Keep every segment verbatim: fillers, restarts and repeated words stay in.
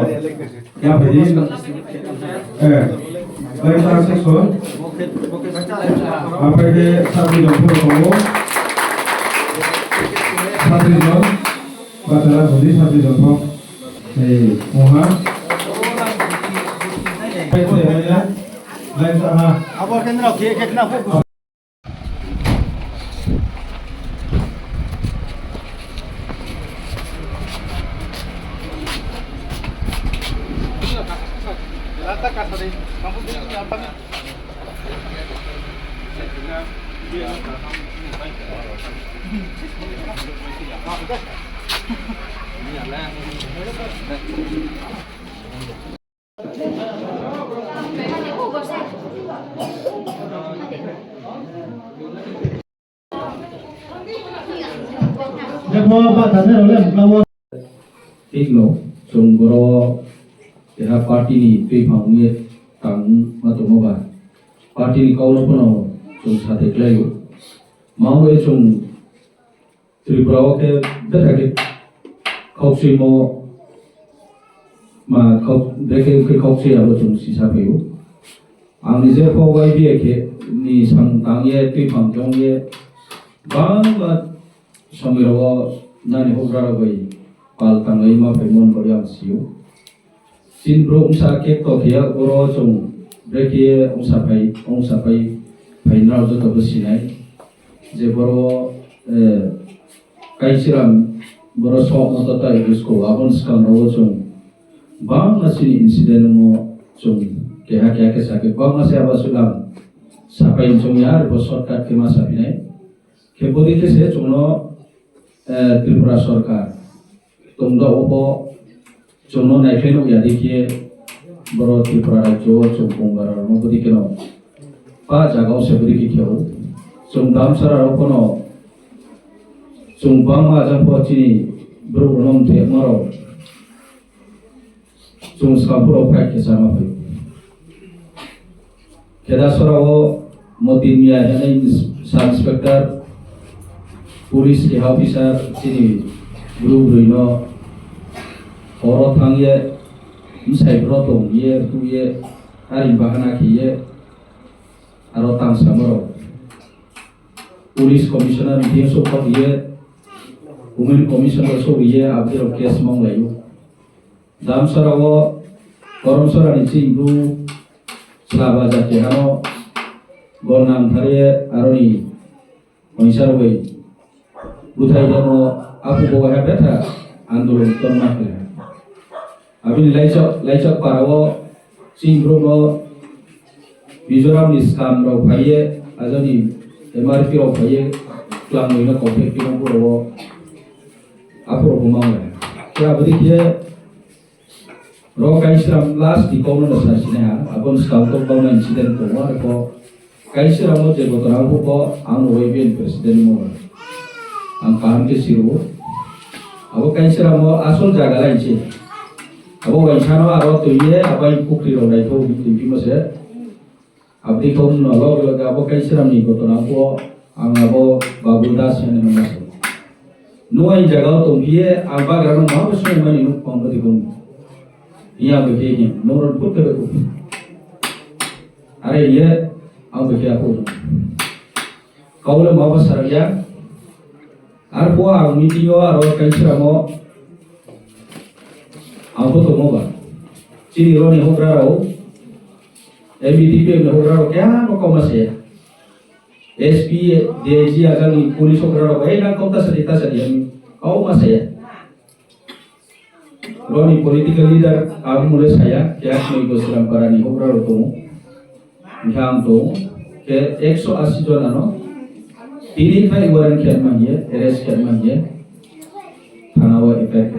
Ya, phaidi. Eh, lai ta section. Apai ke sabri jongpho tongo. Sabri jong. Batara holi sabri jongpho. Eh, moha. Lai ta ha. Abo kendra ke ke na. Thikno chwng boro keha party ni twiphang wngwi tangma tongo ba, party ni kok no phano chwng sathai khlaio. Mawi chwng Tripura o khe betha khe khokchwimo ma khok, bekhe khe khokchwi abo chwng sisa phaio. Ang ni je pho Y B A khe ni samung tang ye, twiphang chong ye, bangma somoi rogo nani hokra rok bai pal tangwi ma phaimon bai ang sio. Chini bro wngsa kek to khe oro chwng brekhe wngsa phai, wngsa phai, phai nrao joto bo sinai. Je boro, eh, Kaisiram boro sok no to tai busko, abon swkang rogo chwng bangma chini incident mo chwng keha keha khe sakhe bangma se abo swkang sapai chwng ya, bo shortcut khe ma sapinai. Khe bodi khe se chwngno, eh, Tripura Sarkar tongda obo chwngno naikhlai nuk ya di khe boro Tripura rajyo o chwng Gongara rokno bodi kheno pa jaga o se bodi khe kheo. Chwng damsara rok phano chwng bangma ajang pho chini borok rokno mthe maro. Chwng swkang phuru fight khe chama phai. Khedasora o Motin Miya hwnwi sub inspector, police keha officer chini bru brwi no horo thang ye bwsai bro tong ye tu ye haring bahana khe ye aro tangsa borok. Police commissioner meeting sok ye, women commissioner sok ye abdi rok case mong laio. Damsara o Koromsora ni chini bru chwla ba jati hano gol nang thari aroni oinsa rogwi bwthai demo apu bo ha betha andolon tongma khe. Abini laichak, laichak para o chini bru no Mizoram ni scam rok phaiye, ajani M R P rok phaiye, klamwi no conflict tong bro o apu rok bo mangla. Khe abdi khe Ro Kaisram last ni kok no sa sinai ha, aboni swkang tok bangma incident tongo, aro ko Kaisram o je gotona bo bo ang Y B A ni president mo ang kaham ke siro. Abo Kaisram o asol jaga lai se. Abo waisa no aro twi ye abai pukri rok lai thok twi twi mo se. Abdi kok no log log abo Kaisram ni gotona ko ang abo Babul Das hwnwi ma sa. Nuai jaga o tong ye ang bagra no ma bo sung mani nuk pang badi bung. Iya bo ke ni no ron put ke ko. Are ye ang bo ke ko. Kau le ma bo sar ya. Arphuh ang meeting o aro Kaisram o ang bo tongo ba. Chini roni hokra rao, M B D P ni hokra rao kya no kau ma saya. S P, D I G ajang ni police hokra rao, eh, nang kau ta sadi, ta sadi, ang kau ma saya. Roni political leader ang mole saya, kya noi Gosram para ni hokra rao tongo. Hingkhe ang tongo khe ekso asi jona no tini khai warrant khe man ye, arrest khe man ye, thana o attack.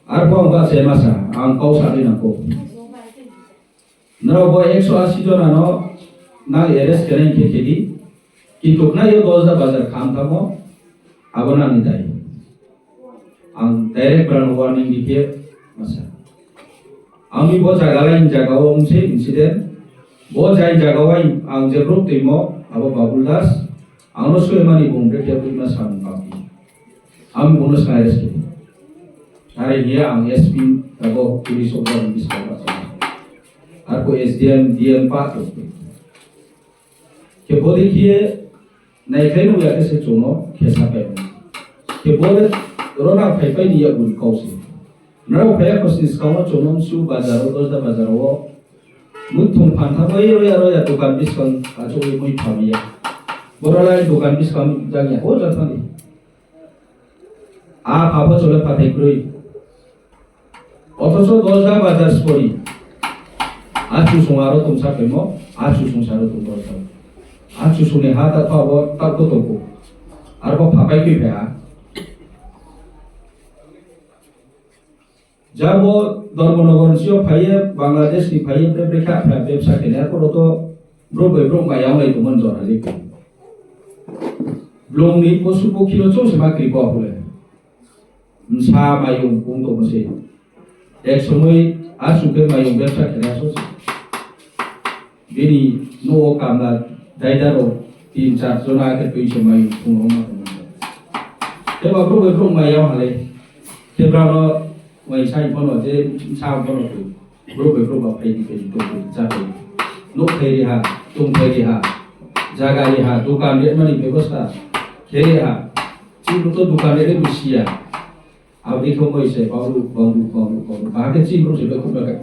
Arphuh ang ba se masa, ang kau sa di nang ko. Norok bo ekso asi jona no nang arrest khe nai khe khe di. Kintu khna yo Dosda bazar kham tamo, abo nang ni dai. Ang direct brang warning di khe masa. Ang ni bo jaga lai jaga o wng se incident. Bo jai jaga o ang je brouh twi mo, abo Babul Das. Ang no soi mani bung bre khe twi ma samung kang. Ang bono sai se. Are hiya ang S P abo police officer ni biskang ba chana. Arko S D M, D M pa to. Ke bodi kiye nai khai no ya ke se chono ke sa pe. Ke bodi rona phai pai ni ya gun kau se. Nrao phai ya kosni skang no chono su bazar o, dosda bazar o. Muthung phantha bai roya roya dukan biskang achugwi mui phamya. Boralai dukan biskang jangya o jathani. A phabo chole phatai kwrwi. Othocho dosda bazar spori. A chusung aro tongsa phemo, a chusung saro tong dosda. A chusungni ha ta phabo ta ko tongko. Arbo phapai kwi phai a. Jabo Dharmanagar sio phaiye, Bangladesh ni phaiye, te brekha phai bebsa kene, arporo to bro bai bro bai yang lai tumon jora le. Blong ni posu pokhi no chong se ma kri ko hule. Msa mayung pung to mose. Ek somoi asuk ke mayung bebsa kene aso se. Bini no kamla daidaro tin char jona ke twi se mayung pung roma tumon. Te ba bro bai bro bai yang hale. Te bra no Wai sai bono je sa bono tu. Bro bai bro ba phai di phai di to ja phai. No phai ri ha, tung phai ri ha. Jaga ri ha, dukan ri mani bebosta. Khe ri ha. Chi bro to dukan ri bisiya. Abdi ko moi se baru baru baru baru. Ba ke chi bro se ko ba ka.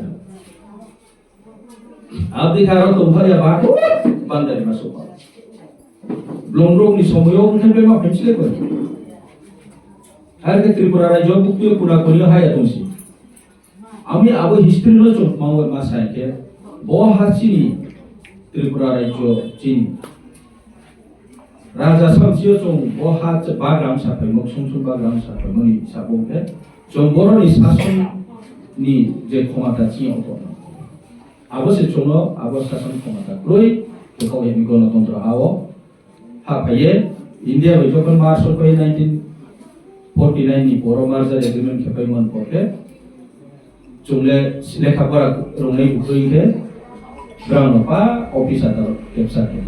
Abdi karo tongphar ya ba ko bandari masuk ba. Blong rok ni somoyo wngkha bai ma phaimsi le koi. Har ke Tripura rajyo bukti kuna kuni haya tongsi. Ami abo history no chok mawe ma sai ke. Bo ha chini Tripura rajyo chini. Raja Samsio chwng bo ha bagram saphaimung, sumsum bagram saphaimani sabung khe chwng boroni sasonni je khomata chini otono. Abo se chwngno abo sason khomata kwrwi, tei kok hwnwi Ganatantro ha-o ha phaiye. India bai jokhon March o phai nineteen forty nine ni poro merger agreement khe phaimani pore. Chwng le lekha pora rwngnai bukrwi khe brang no pa office adalot capture khe.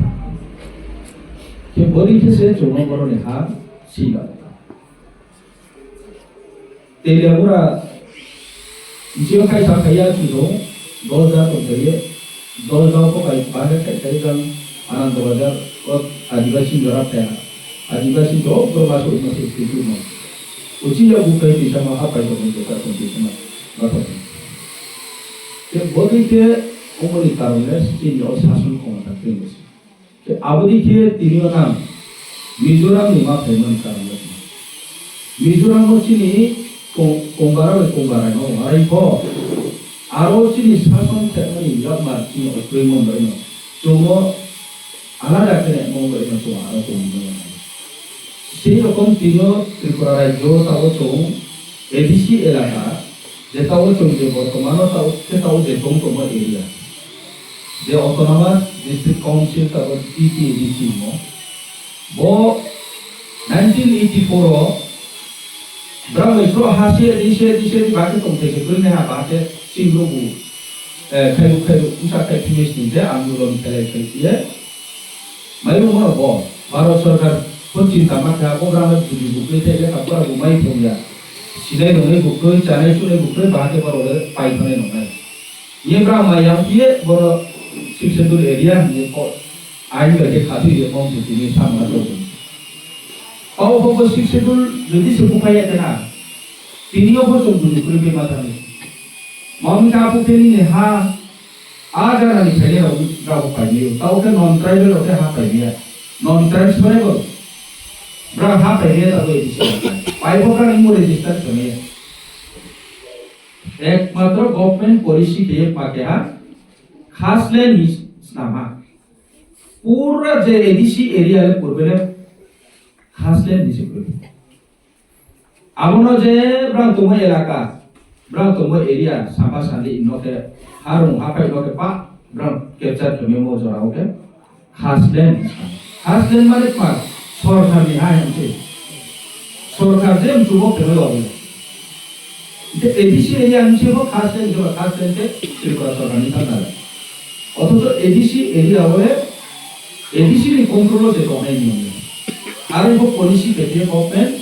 Khe bori khe se chwng no boroni ha sila. Teliabura jio khai sa khaiya chwng dos da tong thaiye, dos da ko bai bahai khai khai jang Anand Bazar o Adibasi jora thaya. Adibasi to borok aswk no se switu no. Uchi ya bukai tisa ma hapai to mo jeta to tisa ma. Bato. Te bodui te omoni karon le chini o sason khomota khe bwse. Te abodi khe tini o nang Mizoram ni ma phaimani karon le. Mizoram o chini ko-, kongara le kongara no arai pho. Aro chini sason khaimani yakmar chini okroi mon bai no. Chwng o alada khe mong bai no chwng aro tong no. Sei rokom tini o Tripura rajyo tabo chwng A D C elaka, je tabo chwng je bortomano tabo khe tabo je tong tongma area. Je Autonomous District Council tabo T T A D C mo. Bo nineteen eighty-four o bwrang bai pro ha se di se di se di ba khe tong thai se bwrwi ha ba khe chini rok bu, eh, khairu khairu wngsa khai finish ni je andolon khelai khai ye. Mai bo mono bo Bharat Sarkar bo chinta ma kha bo bwrang bai buji bu khe thai le kha bwrang bu mai thong ya. Sinai nongnai bu khe chanai chunai bu khe ba khe bwrang le pai thonai nongnai. Ye bra ma yang phi ye boro Sixth Schedule area ni ko ain bai khe kha thwi ye mong se tini samung na tong. Pao bo bo Sixth Schedule jodi se buphai ya khe na, tini yo bo chwng buji kwrwi bai ma thani. Ma wng kha apu khe nini ha, a jaga ni phainai rok rabo paimai o. Tao khe non tribal rok khe ha paimai ya. Non transferable. Bra ha paimai ya tabo A D C rok. Pai bo bra ni mo register khamai ya. Ekmatro government policy khe ye pa keha khasle ni snama. Pura je A D C area le purbe le khasle ni se purbe. Abono je brang tongma elaka, brang tongma area, samba sandi ino khe harung hapai no khe pa brang capture khe memo jora o khe. Khaslen, khaslen mane tma sorkar ni ha hwnse. Sorkar je mchubo kheno logo. Ite A D C area hwnse bo khaslen, je khaslen te Tripura sorkar ni thangna. Othocho A D C area o A D C ni control o je tongnai niyom. Aro bo policy khe government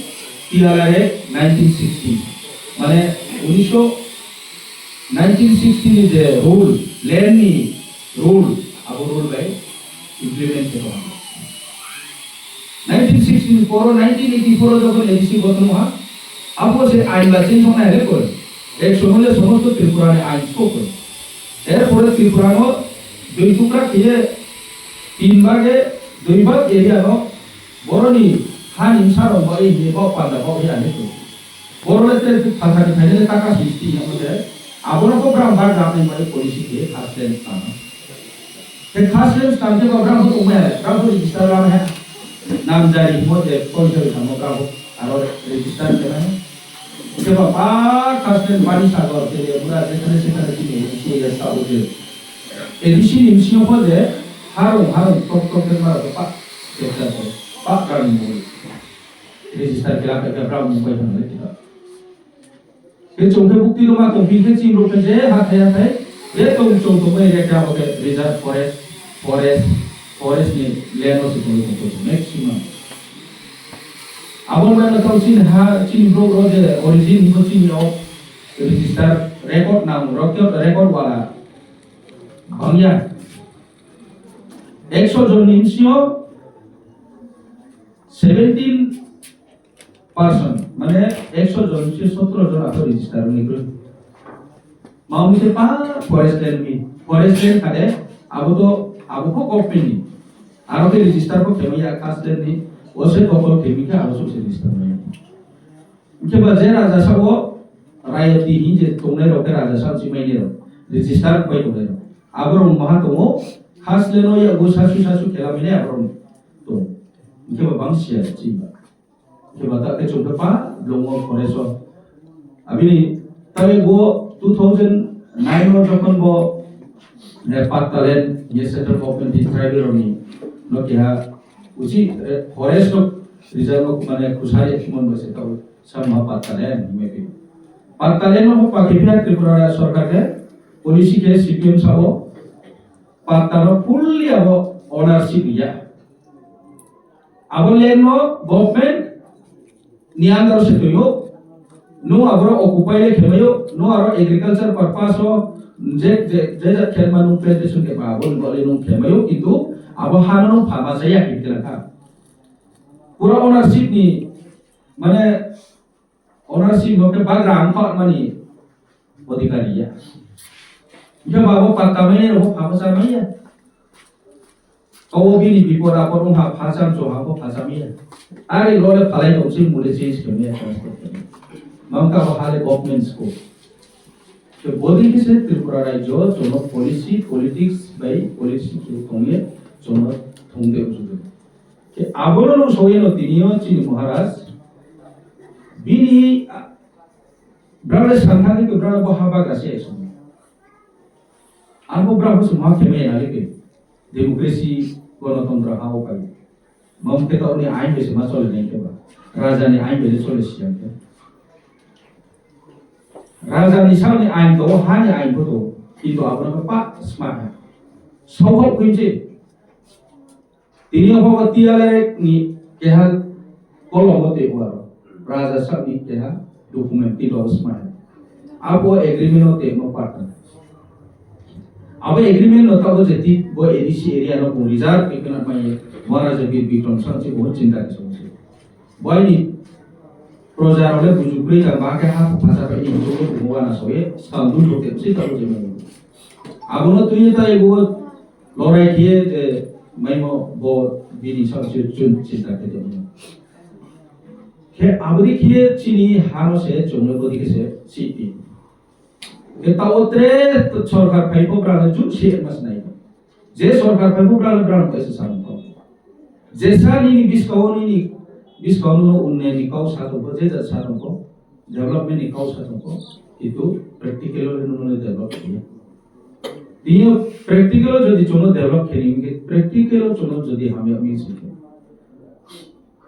T R R A nineteen sixty. Mane unisho nineteen sixty ni je rule, land ni rule, abo rule bai implement khe tongo. Nineteen sixty ni poro nineteen eighty four o jokhon A D C gothon ha, abo se ain ba change wngnai re koi. Ek somoy le somosto Tripura ni ain sko koi. Er pore Tripura no dui tukra khiye tin bage dui bag area no boroni ha ni bsa rok bai hini bok panda bok ya ni koi. Borok le tere phalsani phainai le taka swisti ya mode. Abono ko bram bar ram ni bai policy khe khas len tang. Khe khas len tang khe ko bram ko tumai, bram ko register lam he. Nam jari mode ko jari tang bram ko aro register khe na. Khe ba pa khas len pani sagor khe le mura je khane se khane chini si ya sa uje. A D C ni msio ko je harung harung tok tok khe mara ko pa. Khe ta ko pa bram ni. Register khe la khe bram ni bai tang le khe. Khe chwng khe bukti rwma tongphi khe chini rok khe je hathai hathai je tong chwng tongmani rek khe abo khe reserve forest, forest, forest ni land o se tongwi tongkha maximum. Abo bai no tong chini ha chini borok rok je origin hingo chini o register record nang rok khe record wala bangya. Ekso jon ni bisingo seventeen person, mane ekso jon se sotro jon abo register wngwi kwrwi. Mamwi se pa forest land ni, forest land khade abo to abo kho government ni. Aro khe register kho khemaya khas land ni, o se dokol khemi khe abo se register wngwi. Hwnkhe ba je raja sao rayoti hin je tongnai rok khe raja sao si mai rok register bai tongnai rok. Abo rok maha tongo khas land no ya bo sasu sasu khela mene abo rok tongo. Hwnkhe ba bang siya si ba. Khe ba ta khe chwng khe pa blongo forest o. Abini tawi bo two thousand nine o jokhon bo, eh, Patta land ye central government ni tribal rokni no keha uchi, eh, forest rok reserve rok mane khusari mon bo se tau sama Patta land hinwi khe. Patta land no pa khe phiya Tripura sorkar khe policy khe C P M sao Patta no fully abo ownership ya. Abo land no government ni under se twiyo, no abo occupy le khemayo, no aro agriculture purpose o je, je, je jat khe manu plantation khe ba abo ni bole no khemayo, kintu abo ha no phama jaya khe kela kha. Pura ownership ni, mane, ownership no khe bagra ang kha mani odhikari ya. Hingke babo patta mai rok pha bwsa mai ya. Obo bini bipod apod wngkha, phacham chwng ha bo phacham ya. Ari role phalai tong sing muli change khe maya transport khe. Mamka bo hale government school. Ke bodi khe se Tripura rajyo jono policy, politics bai policy khe thongye jono thongde ujudu. Ke abono nung soyeno tiniyo chini Maharaj bini, ah, brale sangha ke brale bo haba gase song. Abo brabo se ma khe maya nalike. Democracy, gonotontro ha o pai. Mom khe to ni ain bese ma chole nai khe ba. Raja ni ain bese chole siya khe. Raja ni sa ni ain to, ha ni ain to, kintu abo no pa sma ha. Sobo khinje. Tini obo T L A ni keha kolom o tei uaro. Raja sakni keha document tei rw smai. Abo agreement o tei no partner. Abo agreement no tabo je ti bo A D C area no bo reserve ke kena mai Maharaja Bir Bikram Sangchi bo chinta ke songsi. Boini proja role buju kri ta ba ke ha phasa pa ni bo bo wana soye standu bo ke si tabo je mo. Abono twi ta ego lorai khe je maimo bo bini sak se chun chinta khe tongmo. Khe aboni khe chini hano se chongno bodi khe se siti. Khe tao tre sorkar phai pho brang jun se mas nai. Je sorkar phai pho brang brang kaisa sam ko. Jesa nini biskao nini biskao no unnayani kau sa tongkho, je jat sa tongkho, development ni kau sa tongkho, kintu practical o nini develop khiya. Tini practical o jodi chwngno develop khini hwnkhe, practical o chwngno jodi hamya wngwi singkhe.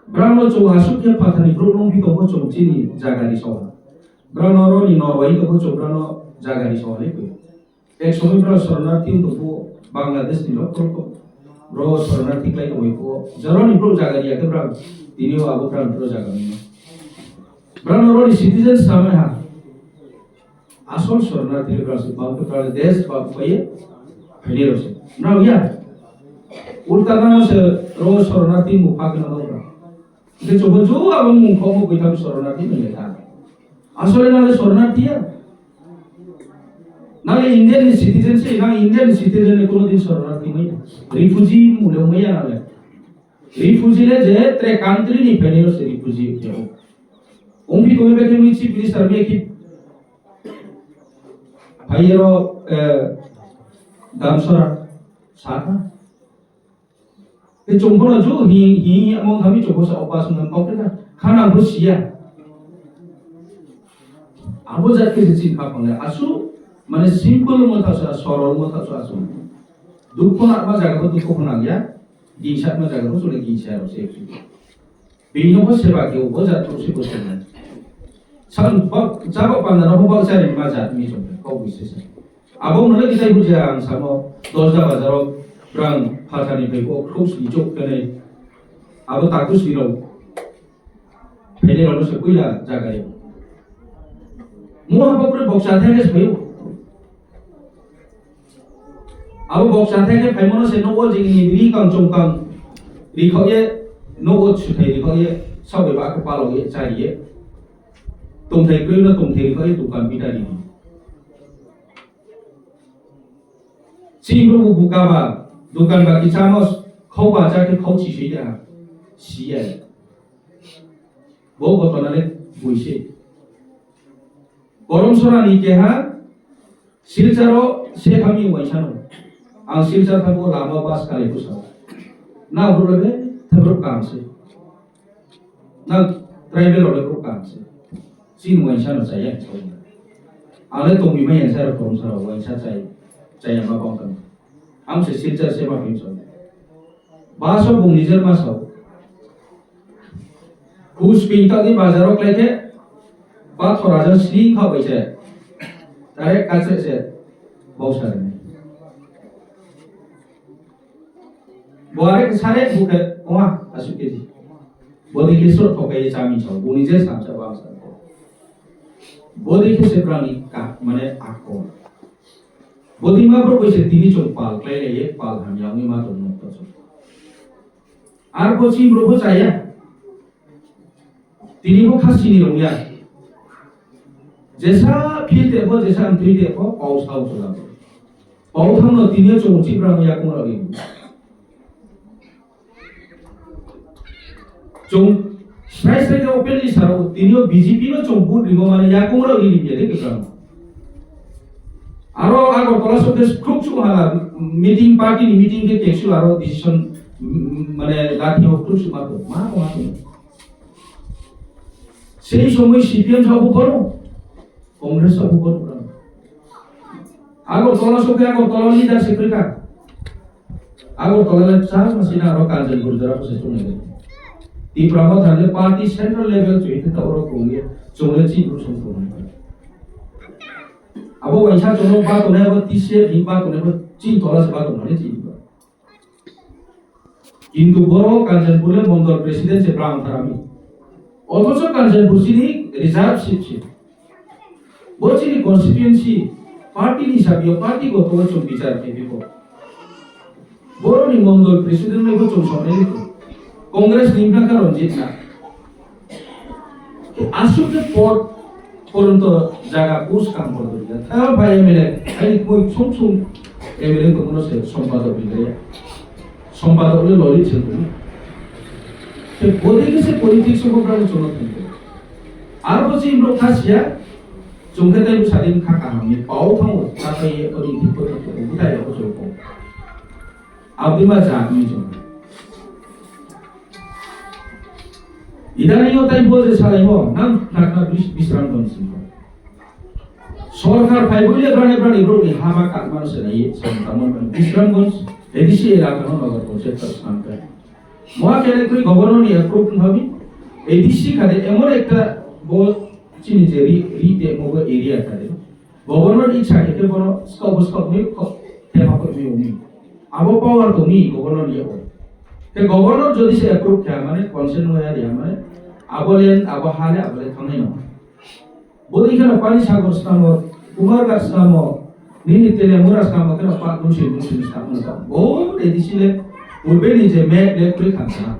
Brano chwng aswk khe phathani brouh nungwi tongkho chwng chini jaga ni soha. Brano roni norwai tongkho chwng brano jaga ni soha le kwi. Ek somoi bro soronarthi wng tongkho Bangladesh ni rok rok bro soronarthi khlai tongwi kho. Joroni bro jaga riya khe bro tini o abo bro bro jaga ni. Bro no roni citizen samai ha. Asol sornarthi le brang se bang kwtal desh ba pai phaini rok se. Nang ya. Ulta nang se ro sornarthi mu phak na nang. Ke chobo jo abang mung khomo buitam sornarthi nang ya. Asole nang le sornarthi ya. Nang le Indian ni citizen se, nang Indian ni citizen ni kono din sornarthi mai. Refugee mu le mai ya nang le. Refugee le je tre country ni phaini rok se refugee ya. Ongpi tongwi bai khe nini chief minister bai khe phai ro, eh, Damsara sakha. Te chwng bono ju hi, hi, hi, among thami chwng bosa opas nang kok kha. Khana bo siya. Abo jat khe se chin kha phang le. Asu, mane simple mo thasa, sorol mo thasa asu. Dukho na ma jaga bo dukho phang ya. Gingsa ma jaga bo chule gingsa ro se. Bini nogo seba khe bo jat thok se bo se nai. Sal ba, jaba panda nogo ba chari ma jat mi chong kok bui se se. Abo mane kitai buja ang samo Dosda bazaro brang phathani bai bo khuk sni chok kene. Abo taku sni rok. Phaini rok no se puila jaga yo. Mo ha bokre boksa thai se phaio. Abo boksa thai khe phaimano se nogo jingni ri kang chong kang rikhok ye, nogo suthai rikhok ye, sabai ba khe palok ye, chari ye. Tongthai kwrwi no tongthai rikhok ye, dukan bida ri. Chini bwrwkbo buka ba, dukan ba kichamo khok ba cha khe khok chisui da, siya. Bo gotona le buise. Korom sora ni keha Silcharo se thami waisa no. Ang Silchar thabo lama bus kali pusa. Na bro le thebro kam se. Na tribal le bro kam se. Sin waisa no chaya. Ale tongmi mai sa ro korom sora waisa chai. Chaya ma bang kan. Ang se Silchar se ma pin so. Baso bung nijer ma sao. Kus ping tadi bazaro klai khe ba thora jan sling kha bai se. Direct kache se. Bau sa rene. Bo are ke sare bu khe owa asu ke ji. Bo de ke sur thokai ye chami sao. Bung nijer sam sa bang sa. Bo de ke se prani ka mane akko. Bo de ma bro bai se tini chong pal klai le ye pal ham yang ma tong no to chong. Ar bo chini bro bo chaya. Tini bo kha sini rong ya. Jesa phil te bo, jesa amtwi te bo, pau sao chwla bo. Pau thang no tini o chong chip rang ya kung rang. Chong srai srai ke open ni saro, tini o B J P no chong vote rimo mane ya kung rang ni ya de ke kang. Aro Agartala so ke skruk su hala meeting, party ni meeting ke kesu aro decision, mm, mane dati ho skruk su ma to, ma to, ma to. Sei somoi C P M sabo kono, Congress sabo kono. Agartala so ke Agartala leader se krika. Agartala le cha ma sina aro Kanchanpur jora ko se sungai. Tipra Motha le party central level chui te ta oro kongye, chole chi bru song kongye. Abo waisa cholo ba tone abo T C F ni ba tone abo chi tola se ba tone chi. Kintu boro Kanchanpur le mondol president se brang tharami. Othocho Kanchanpur chini reserve seat se. Bo chini constituency party ni sabio party goto o chwng bichar khe bibo. Boro ni mondol president le bo chwng sonai ni Congress ni bwkha Ranjit na. Aswk khe pod poronto jaga pus kam poronto ya. Tha bai M L A, ai koi sum sum M L A to kono se sompadok ni ya. Sompadok le loli se kono. Se bodi ke se politics ko bra chono thang. Ar bo si imro khas ya. Chungkhe tai sadin kha kaham ni pau thango. Ta pai ye ori thik ko thik ko buta ya ko choko. Abdi ma jat ni chungo. Idani yo tai bo je salai bo nang khna khna bis-, Bisramganj sing ko. Sorkar phai bo le brani brani bro ni hama katmano se nai sam tamon Bisramganj A D C elaka no nagar panchayat ta sangka. Moa kene kri governor ni approve habi A D C khade emon ekta bo chini je ri, ri de mo bo area khade. Governor icha khe khe bono skok bo skok mi kok tema kok mi umi. Abo power to mi governor ye o. Te governor jodi se approve kha mane consent waya ya mane abo len abo hale abo le thangnai no. Bodi khana pani sagor stamo Kumar Garsamo, nini tele mura samo khe pak dum sin dum sin samo ta. O A D C le, purbe ni je me le kri khan sana.